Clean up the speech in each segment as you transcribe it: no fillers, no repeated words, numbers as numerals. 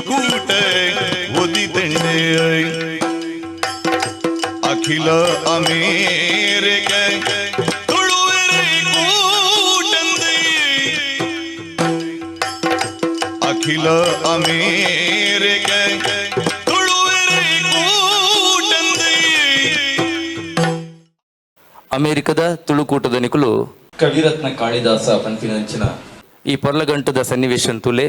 ತುಳುಕೂಟ ಒದಿತಂಡೆ. ಅಖಿಲ ಅಮೇರಿಕ ತುಳುವೆರೆ ಕೂಟಂದೆ, ಅಖಿಲ ಅಮೇರಿಕ ತುಳುವೆರೆ ಕೂಟಂದೆ. ಅಮೆರಿಕದ ತುಳುಕೂಟದ ನಿಕುಲು ಕವಿರತ್ನ ಕಾಳಿದಾಸ ಪನ್ಪಿನಂಚಿನ ಈ ಪೊರ್ಲಗಂಟದ ಸನ್ನಿವೇಶನ್ ತುಲೆ.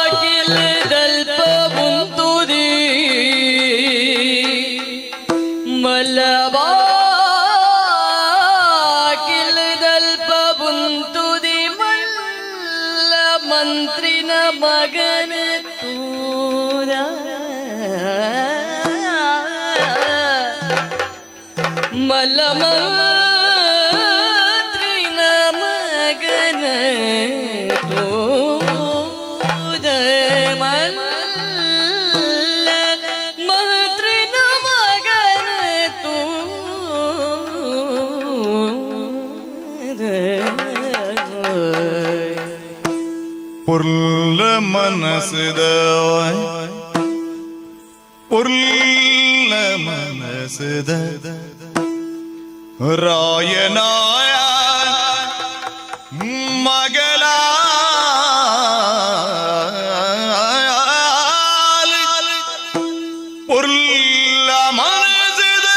ಮಲಬಾಗಿಲದಲ್ಪ ಮುಂತುದಿ, ಮಲಬಾಗಿಲದಲ್ಪ ಬುಂತುದಿ, ಮಲ್ಲ ಮಂತ್ರಿನ ಮಗನ ತೂರ, ಮಲ್ಲ ಮಂತ್ರಿನ ಮಗನ ತೂರ, ಮಲ್ಲ ಮಂತ್ರಿನ ಮಗನ ತೂರ. ಪೊರ್ಲ ಮನಸದ, ಪೊರ್ಲ ಮನಸದ ರಾಯನಾಯ ಮಗಲ, ಪೊರ್ಲ ಮನಸದ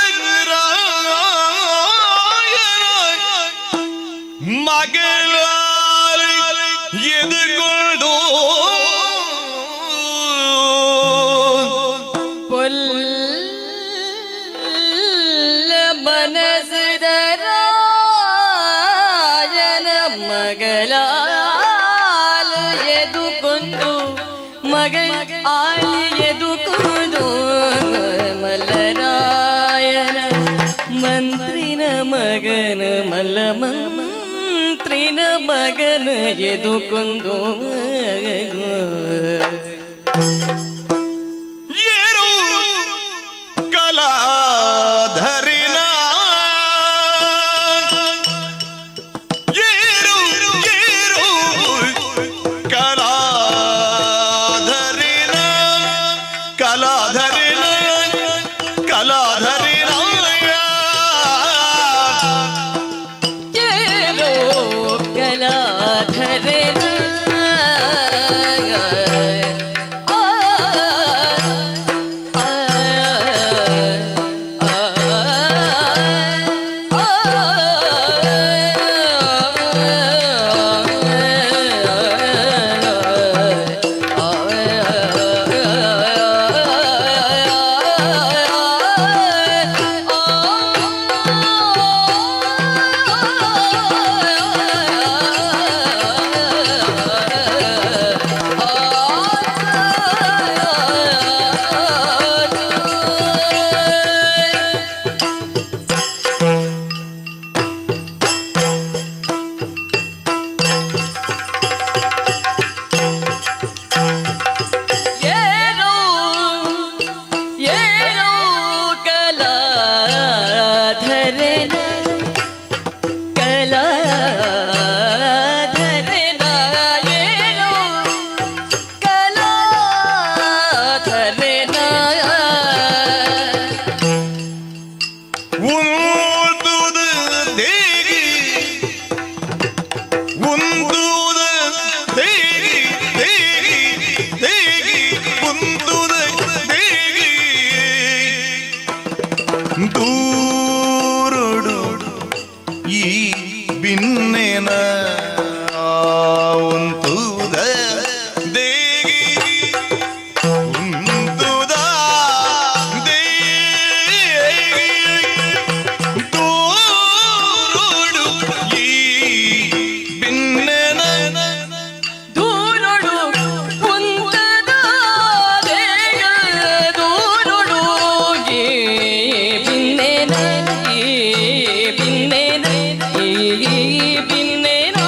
ರಾಯನ ಮಗಲ ಎದುಕೊಂಡು. ಪೊಲ್ಲ ಮನಸದ ರಾಯನ ಮಗಲಾಲ ಎದುಕೊಂಡು, ಮಗಳ ಆಲಿ ಎದುಕೊಂಡು, ಮಲ್ಲರಾಯನ ಮಂತ್ರಿನ ಮಗನ, ಮಲ್ಲ ಮಂತ್ರಿನ ಮಗನ ಎದುಕೊಂಡು. ಏರು ಕಲಾಧರಿನ, ಏರು ಏರು ಕಲಾಧರಿನ, ಕಲಾಧರಿನ, ಕಲಾಧರಿನ. ಏರೋ ಕಲಾಧರನ, ಆ ಆ ಏನೋ ಏನೋ ಕಲಾಧರನ, ಕಲಾಧರನ, ಏನೋ ಕಲಾಧರನ. ಉಂದುದ ತೇಗಿ, ಉಂದುದ ತೇಗಿ, ತೇಗಿ ತೇಗಿ, ಉಂದುದ ತೇಗಿ. ದೂರುಡು ಈ ಬಿನ್ನೆನ ಉಂತುದ ದೇಗಿ ಉಂತುದ ದೇಗಿ ದೂರುಡು ಈ ಬಿನ್ನೆನ. ದೂರೊಡು ಕುಂತದ ದೇಗ ದೂರೊಡು ಈ ಬಿನ್ನೆನ ಈ ಬಿನ್ನೆನ ಈ ಬಿನ್ನೆನ.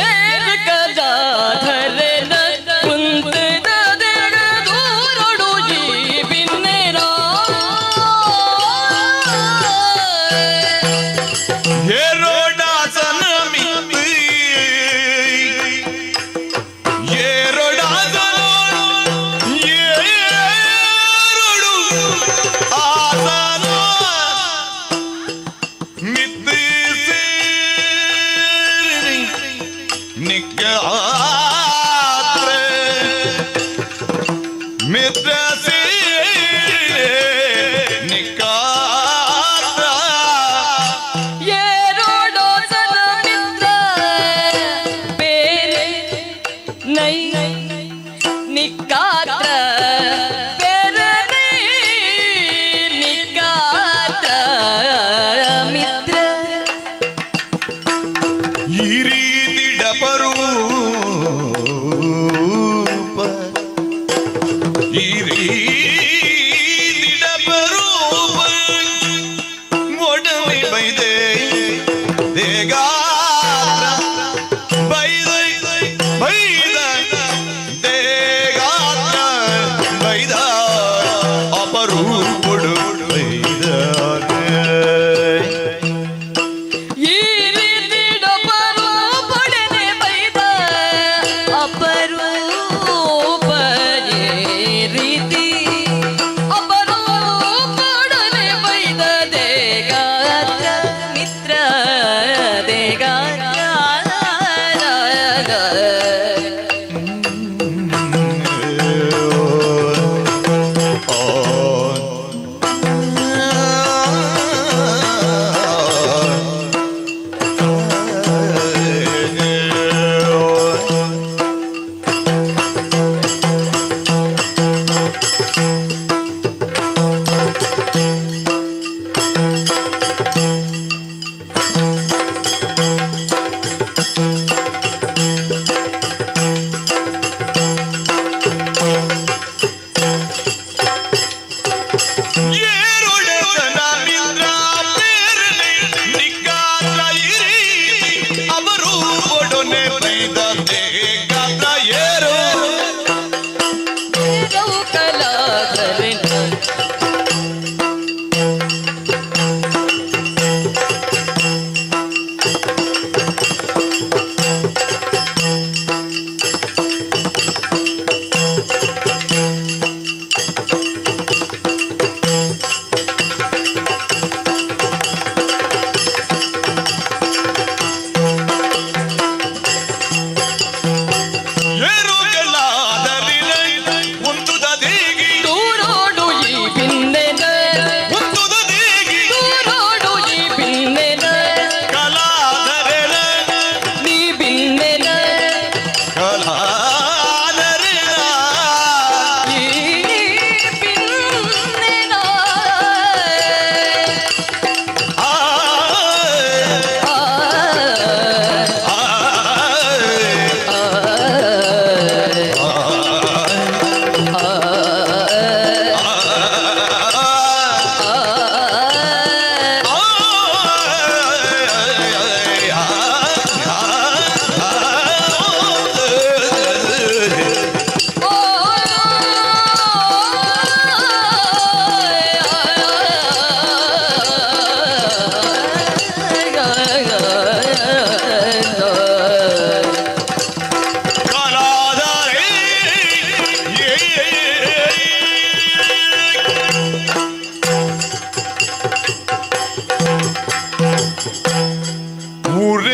ಏರು ಕಜಾಧರೆನ ಕುಂತದ ದೇಗ ದೂರೊಡು ಈ ಬಿನ್ನೆನ. ಏರೋಡಾಸನ ಮಿತ್ತಿ ಏರೋಡಾಸನ ಏರೋಡು ಆಸನ ಮಿತ್ತಿ ಸೇರಿ ನಿಕ್ಕಾತ್ರೆ ಮಿತ್ರ ಸೇರಿ ನಿಕ್ಕಾತ್ರ. ಏರೋಡ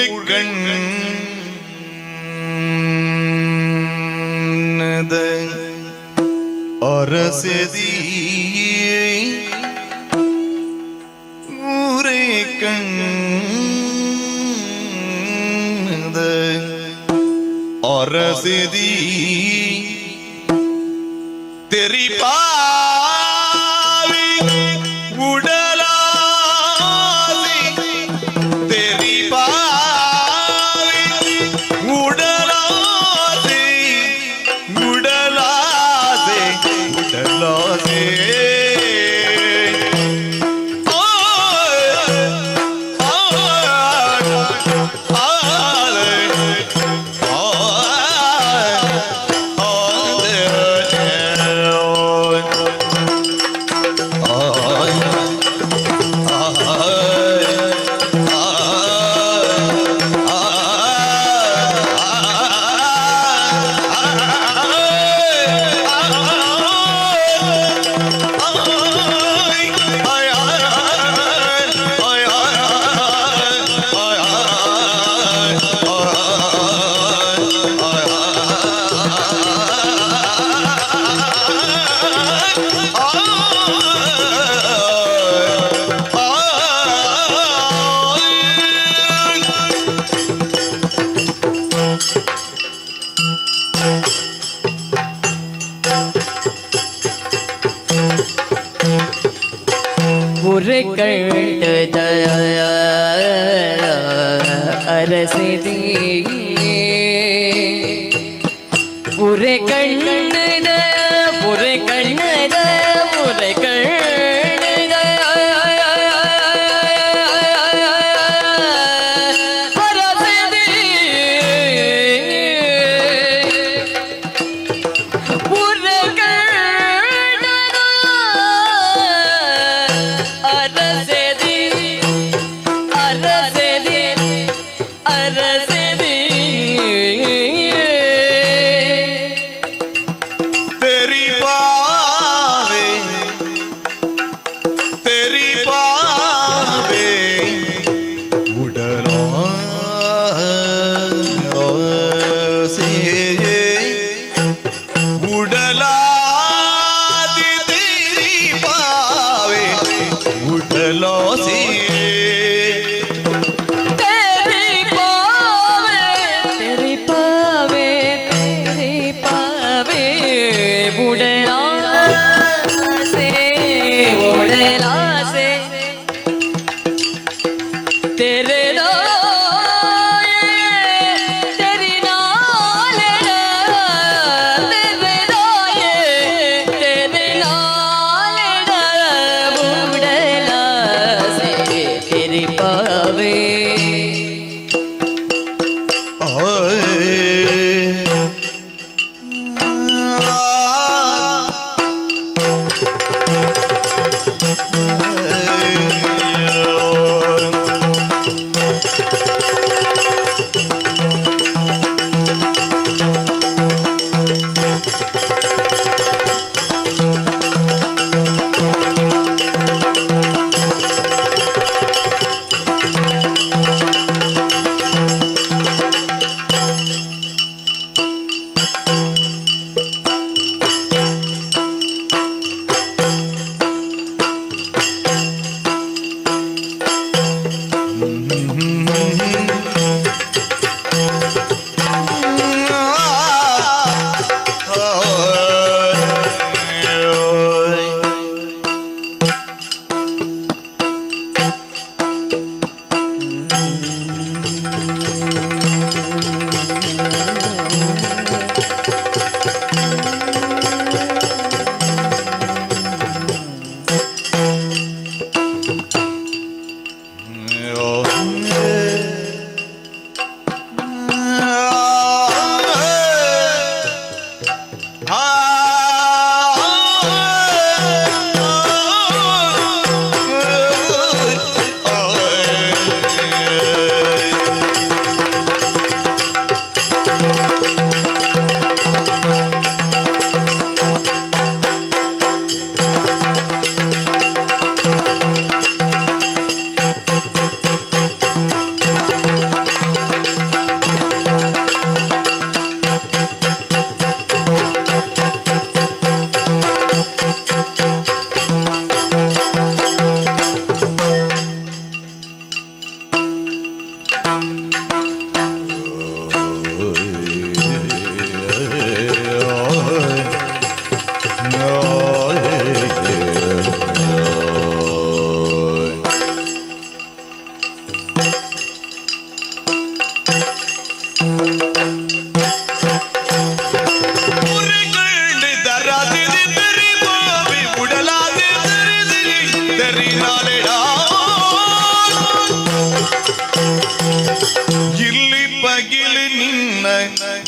ಊರಿಕಣ್ಣದ ಅರಸದಿ, ಊರೇ ಕಣ್ಣದ ಅರಸದಿ, ਤੇਰੀ ਪਾਵੇ ਉਡਲਾਸੀ, ਤੇਰੀ ਪਾਵੇ ਉਡਲਾਸੀ, ਉਡਲਾਸੀ, ਉਡਲਾਸੀ। ਓਏ ਓਏ ਓਏ ಪುರೆ ಕಂಠದ ಅರಸಿದಿ, ಪುರೆ ಕಣ್ಣದ, ಪುರೆ ಕಣ್ಣದ, ಪುರೆ ಕಣ್ಣದ ಅರಸಿದಿ, ಪುರೆ ಕಣ್ಣದ ಅರಸೆದಿ, ಅರಸೆದಿ, ಅರಸೆದಿ. ਤੇਰੀ ਪਾਵੇ, ਤੇਰੀ ਪਾਵੇ ਉਡਲਾ ਸੇ, ਉਡਲਾ ਦੀ ਤੇਰੀ ਪਾਵੇ ਉਡਲਾ ਸੇ। ਤੇਰੀ ਪਾਵੇ, ਤੇਰੀ ਪਾਵੇ, ਤੇਰੀ ਪਾਵੇ ਬੁੜਲਾ ਸੇ, ਬੁੜਲਾ ਸੇ, ਤੇਰੇ ਦਾਏ ਤੇਰੀ ਨਾਲ, ਤੇਰੇ ਦਾਏ ਤੇਰੇ ਨਾਲ ਬੁੜਲਾ ਸੇ, ਤੇਰੀ ਪਾਵੇ। ਓਏ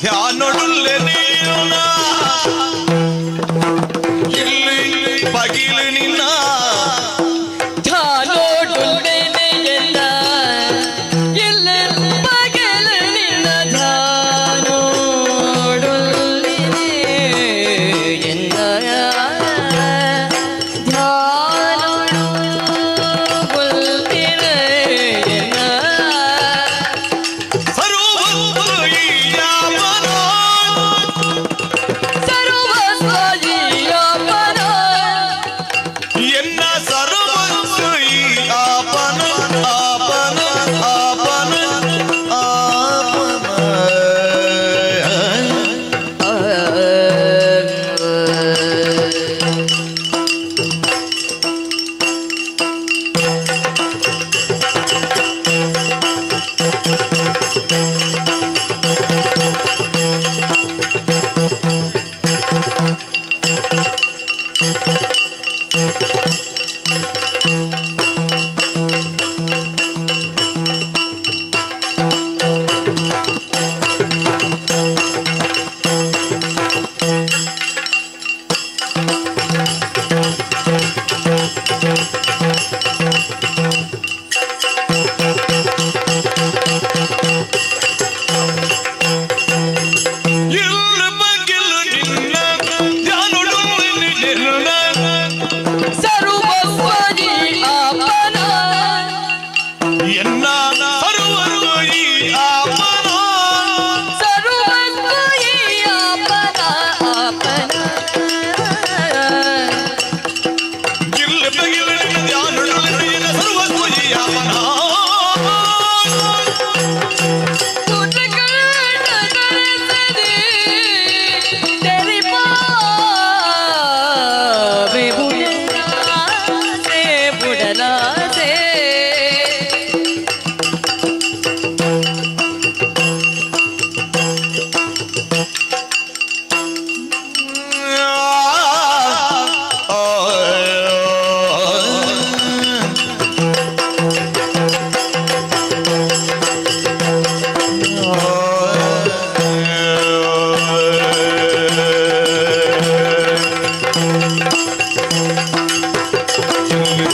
ಧ್ಯಾನೊಡುಲ್ಲೆ ನೀನ ಇಲ್ಲಿ ಪಗಿಲು ನಿನ್ನ ಧ್ಯಾನೋಡುಲ್ಲೆನೆಯೆಲ್ಲ ಇಲ್ಲ ಪಗಲು ನಿನ್ನ ಧ್ಯಾನೋಡುಲ್ಲೆನೆ ಎನ್ನ ಧ್ಯಾನೋಡುಲ್ಲೆನೆಯೆನ್ನ ಸರ್ವಸ್ವ ಈ ಯಾಪನ ಸರ್ವಸ್ವ ಈ ಯಾಪನ ಎನ್ನ ಸರ್ವಸ್ವ ಈ ಆಪನ ಆಪನ ಆಪನ ಆಪನ. ಇಲ್ಲ ಬಗಿಲು ನಿನ್ನ ಧ್ಯಾನೊಡುಲ್ಲೆ ನಿನ್ನ ಸರ್ವಸ್ವ ಈ ಆಪನ ಎನ್ನ ಸರ್ವರು ಈ ಆಪನ ಸರ್ವಸ್ವ ಈ ಆಪನ ಆಪನ ಇಲ್ಲ ಬಗಿಲು ನಿನ್ನ ಧ್ಯಾನೊಡುಲ್ಲೆ ನಿನ್ನ ಸರ್ವಸ್ವ ಈ ಆಪನ. तेरी पावे बुढ़ला से बुढ़ला से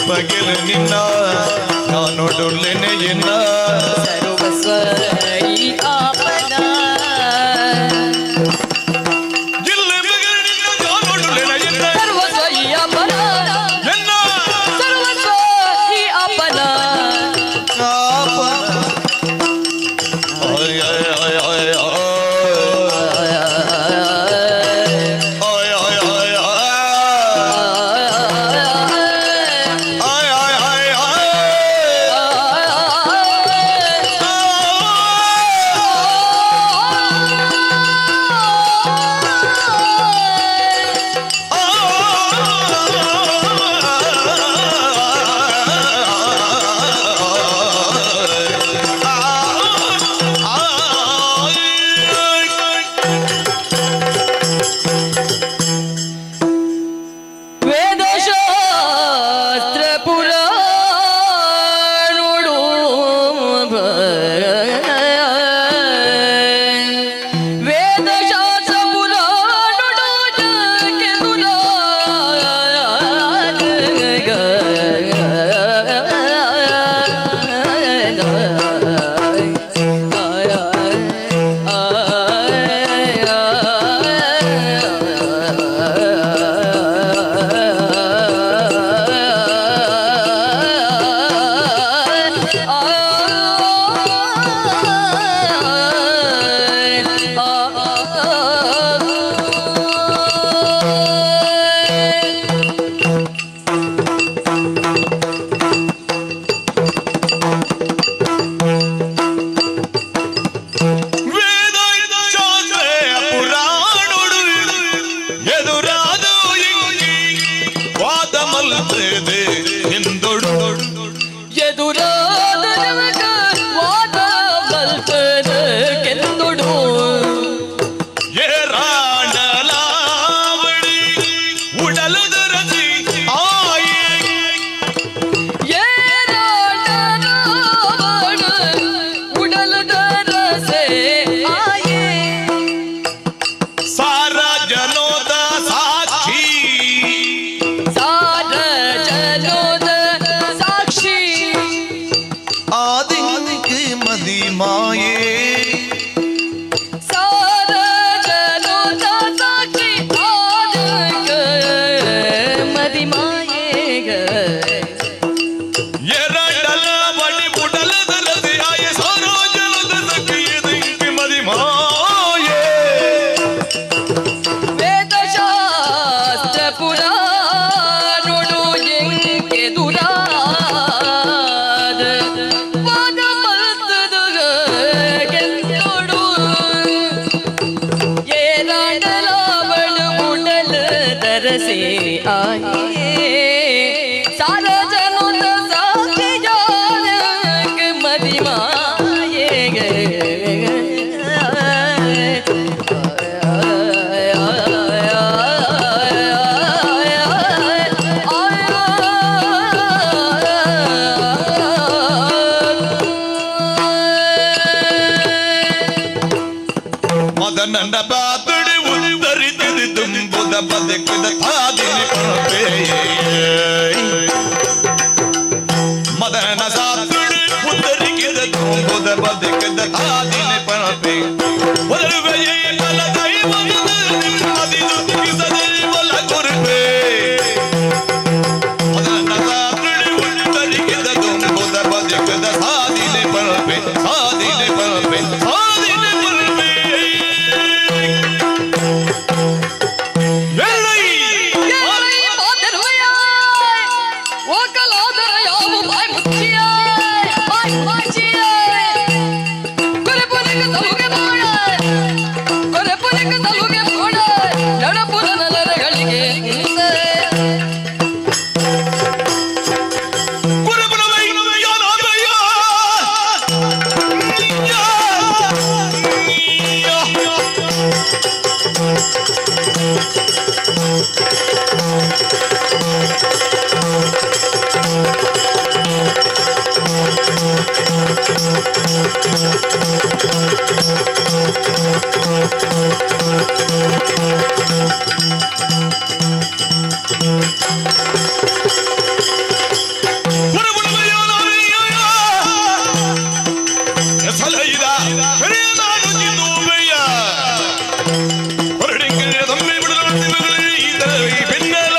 ಬಗಿಲು ನಿನ್ನ ಧ್ಯಾನೊಡುಲ್ಲೆನೆಯನ್ನ ಸರ್ವಸ್ವ ಈ ಆಪನ ಇಲ್ಲ ಬಗಿಲು ನಿನ್ನ ಧ್ಯಾನೊಡುಲ್ಲೆನೆಯನ್ನ ಸರ್ವಸ್ವ ಈ ಆಪನ ಎನ್ನ ಸರ್ವಸ್ವ ಈ ಆಪನ ಆಪನ. ಆಯ್ ಆಯ್ ಆಯ್ ಆಯ್ ಆಯ್. ಆಯ್ ಆಯ್ ಆಯ್ ಆಯ್. ಆಯ್ ಆಯ್ ಆಯ್ ಆಯ್. ವೇದಶಾಸ್ತ್ರ ಪುರಾಣುಡು ವೇದಶಾಸ್ತ್ರ ಪುರಾಣುಡು ವೇದ ಶಾಸ್ತ್ರ ಪುರಾಣುಡು ಎದುರಾದ ಇಂಗಿ ವಾದ ಮಲ್ತದೆ ಎಂದೊಡು ಎದುರಾದ ನಮಗ ವಾದ ಬಲ್ತದ ಕೆಂದುಡು ಏರಾಣಲಾವಳಿ ಉಡಲದ ರಜಿ ಆಯೆ ಏರಾಟರಾವಣ ಉಡಲದ ರಸೆ ಆಯೆ. ಆದಿಂಕ್ ಮದಿಮಾಯೇ. ಸಾರ ಜನೋತ ಸಾಕ್ಷಿ ಆದಿಂಕ್ ಮದಿಮಾಯೇಗ. ಎರಡಲ ಬಡಿ ಬುಡಲದಲದೆ ಆಯ ಸಾರೋ ಜನದ ಸಖಿಯದಿಂಕ್ ಮದಿಮಾಯೇ. ವೇದಶಾಸ್ತ್ರ ಪುರಾಣೊಡು ಎಂಕೆದುರಾದ ವಾದ ಮಲ್ತದು ಗೆಂದೊಡು. ಏರಾಡಲಾವಳು ಉಡಲ ತರಸಿ ಆಯೇ ಸಾರ ಜನದ ಸಾಕ್ಷಿಯಾನಕ ಮದಿಮಾಯೇಗ. ಮದನನ ಬಾತುಡಿ ಉತ್ತರಿತಿದಿ ತುಂಬುದ ಬದುಕಿದ ತಾದಿನಿ ಪಣಪೇ. ಮದನ ಸಾತುಡಿ ಉತ್ತರಿಕಿದ ತುಂಬುದ ಬದುಕಿದ ತಾದಿನಿ ಪಣಪೇ. ಒದರುವೆಯೇ ಬಲ ದೈವದ ನಿಮ್ಮದಿದು ಕಿಸದೆ ಬಲ ಗುರುಪೇ. ಮದನ ಸಾತುಡಿ ಉತ್ತರಿಕಿದ ತುಂಬುದ ಬದುಕಿದ ಸಾದಿನಿ ಪಣಪೇ, ಸಾದಿನಿ ಪಣಪೇ, ಸಾದಿನಿ ಪಣಪೇ. ಎಲ್ಲೈ! ಕುರುಬುಲವೈ ಯಾನಾದಯ್ಯ! ಯಾ! ಯಾ! ಕುರುಬುಲವೈ ಯಾನಾದಯ್ಯ! ಸಲಹಿದ ಹಿರಿಯನಾಡುತ್ತಿದ್ದುವಯ್ಯ. ಹೊರಡಿಂಗಲ್ಯ ತಮ್ಮಿ ಬಿಡಲು ಈ ಬೆನ್ನೆಲ.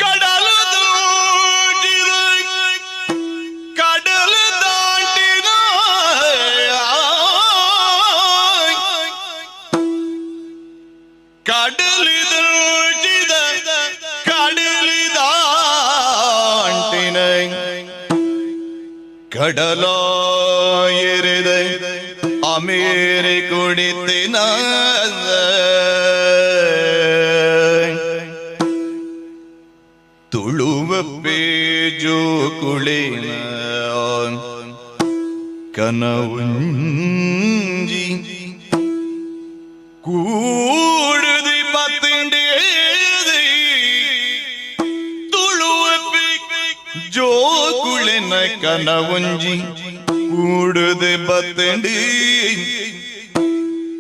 ಕಡಲು ದಾಟಿದ ಕಡಲು ದಾಟಿದ ಕಡಲಿ ದಾಟಿದ ಕಡಲಿ ದಾಟಿನ ಕಡಲ ಎರೆದ ಅಮೇರೆ ಕುಡಿತಿನ ತುಳುವ ಪೇಜು ಕುಳಿನ ಕನವುಂಜಿ ಕೂಡುದಿ ಪತ್ತಿಂಡೇದಿ ತುಳುವ ಜೋಕುಳಿನ ಕನವುಂಜಿ ಕೂಡುದಿ ಬತ್ತಂಡಿ.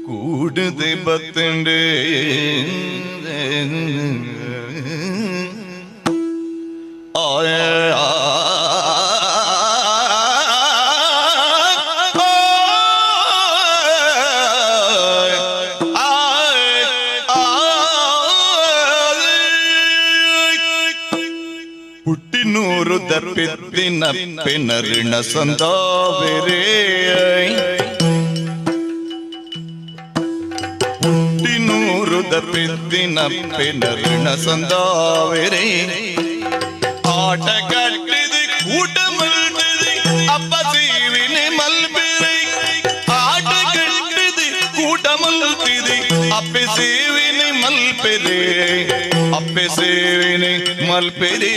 ಕೂಡುದೆ ಬತ್ತಂಡೆ. ಆಯ ಪುಟ್ಟಿನೂರು ದಪ್ಪಿದ್ದಿನ ಪೆನರಿಣ ಸಂದಾವೆರೇ. ಪುಟ್ಟಿನೂರು ದಪ್ಪಿದ್ದಿನ ಪೆನರಿಣ ಸಂದಾವೆರೇ. ಆಟ ಕಟ್ಟಿದೆ, ಕೂಟ ಮಲ್ತಿದೆ, ಅಪ್ಪ ಸೇವಿನೆ ಮಲ್ಪೆರೆ. ಆಟ ಕಟ್ಟಿದೆ, ಕೂಟ ಮಲ್ತಿದೆ, ಅಪ್ಪೆ ಸೇವಿನೆ ಮಲ್ಪೆರೆ, ಅಪ್ಪೆ ಸೇವಿನೆ ಮಲ್ಪೆರೆ.